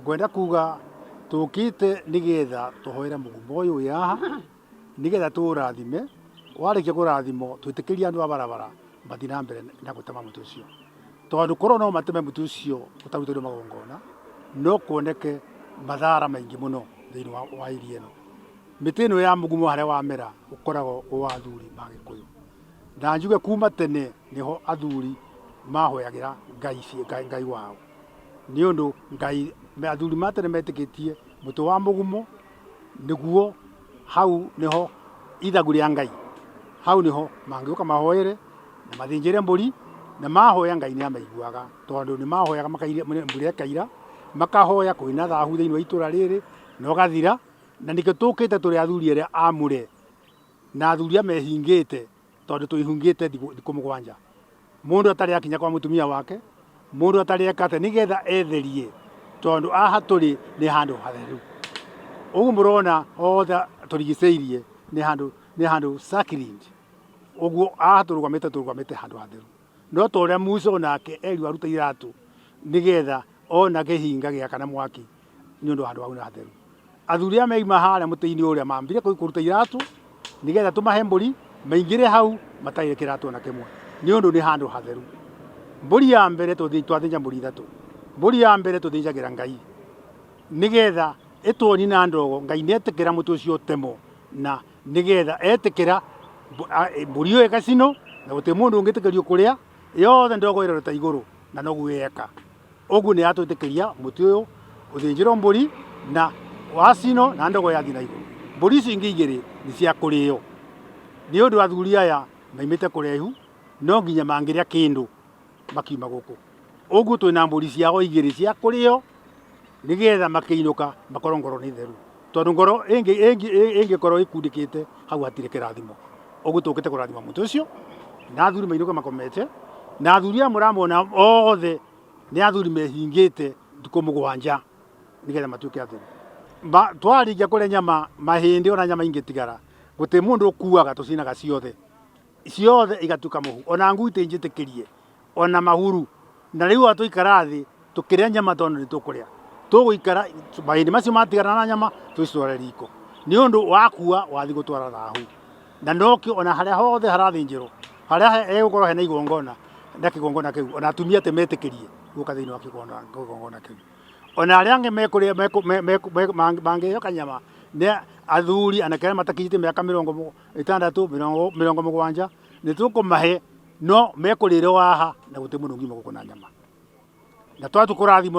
Ngwenda kuga tũkĩte nĩgetha tũhoere mũgumo ũyũ wĩ haha, nĩgetha tũũrathime, warĩkia kũrathimwo twĩtĩkĩrie andũ a barabara mathiĩ na mbere na gũtema mũtĩ ũcio. Tondũ korwo no mateme mũtĩ ũcio ũtarutĩirwo magongona, no kuoneke mathara maingĩ mũno thĩinĩ wa area ĩno. Mĩtĩ ĩno ya mũgumo harĩa wamera ũkoragwo wĩ wa athuri ma Gĩkũyũ. Na njuge kuma tene nĩho athuri mahoyagĩra ngai, ngai wao. Nĩ ũndũ Ngai, athuri ma tene metĩkĩtie mũtĩ wa mũgumo nĩguo hau nĩho ithagu rĩa Ngai, hau nĩho mangĩũka mahoere na mathĩnjĩre mbũri, na mahoya Ngai nĩ amaiguaga, tondũ nĩ mahoyaga mbura ĩkaira, makahoya kwĩna thahu thĩinĩ wa itũra rĩrĩ na ũgathira, na nĩkĩo tũkĩte tũrĩ athuri arĩa amũre na athuri arĩa mehingĩte tondũ twĩhungĩte thikũ mũgwanja. Mũndũ atarĩ akinya kwa mũtumia wake, mũndũ atarĩ eka atĩa, nĩgetha etherie, tondũ haha tũrĩ nĩ handũ hatheru. Ũguo mũrona hothe tũrigicĩirie nĩ handũ nĩ handũ sacred. Ũguo haha tũrũgamĩte tũrũgamĩte handũ hatheru. No ta ũrĩa Musa onake erirwo arute iratũ nĩgetha ona kĩhinga gĩakana mwaki nĩ ũndũ handũ hau nĩ hatheru. Athuri aya meima harĩa mũtĩ-inĩ ũrĩa mambire kũruta iratũ nĩgetha tũmahe mbũri maingĩre hau matarĩ kĩratũ ona kĩmwe nĩ ũndũ nĩ handũ hatheru. Mbũri ya mbere twathĩnja mbũri ithatũ. Mbũri ya mbere tũthĩnjagĩra Ngai nĩgetha ĩtuonie na ndogo Ngai nĩ etĩkĩra mũtĩ ũcio ũtemwo na nĩgetha etĩkĩra mbũri ĩyo ĩgacinwo na gũtirĩ mũndũ ũngĩtĩkĩrio kũrĩa, yothe ndogo ĩrorete igũrũ na noguo eka. Ũguo nĩ yatwĩtĩkĩria mũtĩ ũyũ ũthĩnjĩrwo mbũri na wacinwo na ndogo yathiĩ na igũrũ. Mbũri ici ingĩ igĩrĩ nĩ cia kũrĩo. Nĩ ũndũ athuri aya maimĩte kũraihu no nginya mangĩrĩa kĩndũ makiuma gũkũ. Ũguo twĩna mbũri ciao igĩrĩ cia kũrĩo nĩgetha makĩinũka makorwo ngoro nĩ theru. Tondũ ngoro ĩngĩkorwo ĩkundĩkĩte hau hatirĩ kĩrathimo. Ũguo tũkĩte kũrathima mũtĩ ũcio na athuri mainũke makomete na athuri aya mũramona othe nĩ athuri mehingĩte thikũ mũgwanja nĩgetha matuĩke atheru. Twarĩkia kũrĩa nyama mahĩndĩ ona nyama ingĩtigara gũtirĩ mũndũ ũkuaga tũcinaga ciothe, ciothe igatuĩka mũhu ona ngui ti njĩtĩkĩrie ona mahuru. Na rĩu ona twaikara thĩ tũkĩrĩa nyama tondũ nĩ tũkũrĩa, tũgũikara mahĩndĩ macio matigara na nyama tũcitware riko nĩ ũndũ wakua wathiĩ gũtwara thahu. Na nokĩo ona harĩa hothe harathĩnjĩrwo, harĩa hegũkorwo hena igongona na kĩgongona kĩu, ona atumia ti metĩkĩrie gũka thĩinĩ wa kĩgongona kĩu. Ona arĩa angĩ mekũrĩa mangĩheo kanyama nĩ athuri anake arĩa matakinyĩtie mĩaka mĩrongo ĩtandatũ, mĩrongo mũgwanja, nĩ tũkũmahe no mekũrĩrwo haha na gũtirĩ mũndũ ũngiuma gũkũ na nyama. Na twatua kũrathimwo.